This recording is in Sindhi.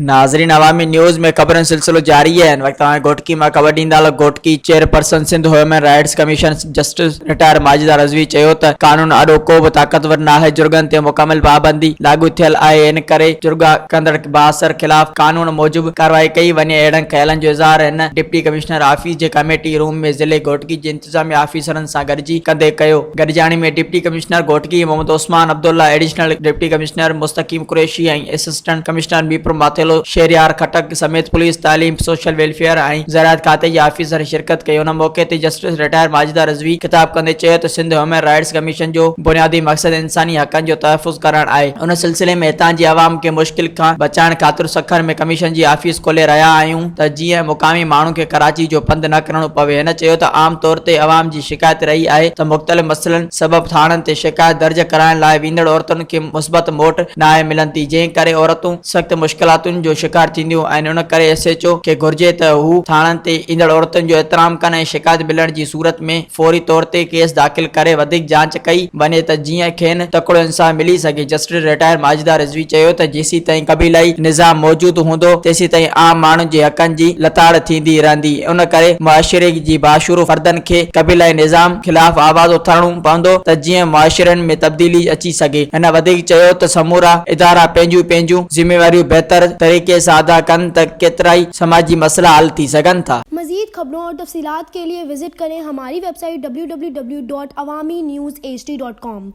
ناظرين عوامي نيوز ۾ خبرن جو سلسلو جاري آهي هن وقت توهان کي گهوٽڪي مان خبر ڏيندا هلون Ghotki chairperson Sindh human rights commission justice retire Majida Rizvi چيو ته قانون آڏو ڪو به طاقتور ناهي جرڳن تي مڪمل پابندي لاڳو ٿيل آهي ان ڪري جرڳا ڪندڙ بااثر خلاف قانون موجب ڪارروائي ڪئي وڃي اهڙن خيالن جو اظهار هن ڊپٽي ڪمشنر آفيس جي ڪميٽي روم ۾ ضلعي گهوٽڪي جي انتظامي آفيسرن سان گڏجي ڪندي ڪيو. گڏجاڻي ۾ deputy commissioner Ghotki Muhammad Usman Abdullah, additional deputy commissioner Mustaqeem Qureshi ۽ assistant commissioner Mirpur Mathelo Shehryar Khattak سميت پوليس، تعليم، سوشل ويلفيئر ۽ زراعت کاتي جي آفيسرن شرڪت ڪئي. ان موقعي تي جسٽس رٽائر ماجده رضوي خطاب ڪندي چيو ته سنڌ هيومن رائيٽس ڪميشن جو بنيادي مقصد انساني حقن جو تحفظ ڪرڻ آهي، ان سلسلي ۾ هتان جي عوام کي مشڪل کان بچائڻ خاطر سکر ۾ ڪميشن جي آفيس کولي رهيا آهيون ته جيئن مقامي ماڻهن کي ڪراچي جو پنڌ نه ڪرڻو پوي. هن چيو ته عام طور تي عوام جي شڪايت رهي آهي ته مختلف مسئلن سبب ٿاڻن تي شڪايت درج ڪرائڻ لاء ويندڙ عورتن کي مثبت موٽ ناهي ملندي جنهن ڪري عورتون سخت مشڪلاتن جو شڪار ٿينديون آهن ان ڪري ايس ايڇ او کي گهرجي ته هو ٿاڻن تي ايندڙ عورتن جو احترام ڪن ۽ شڪايت ملڻ جي صورت ۾ فوري طور تي ڪيس داخل ڪري وڌيڪ جاچ ڪئي وڃي ته جيئن کين تڪڙو انصاف ملي سگهي. جسٽس رٽائر ماجده رضوي چيو ته جيسيتائين قبيلائي نظام موجود هوندو تيسيتائين عام ماڻهن جي حقن جي لتاڙ ٿيندي رهندي ان ڪري معاشري جي باشعور فردن کي قبيلائي نظام خلاف آواز اٿارڻو پوندو ته جيئن معاشرن ۾ تبديلي اچي سگهي. هن وڌيڪ چيو ته سمورا ادارا پنهنجون پنهنجون ذميواريون بهتر طريقي سان ادا ڪن ته ڪيترائي سماجي مسئلا حل ٿي سگهن ٿا. مزيد خبرون اور تفصيلات کے لئے وزٽ ڪرين ھماري website W W W dot Awami news H D dot com.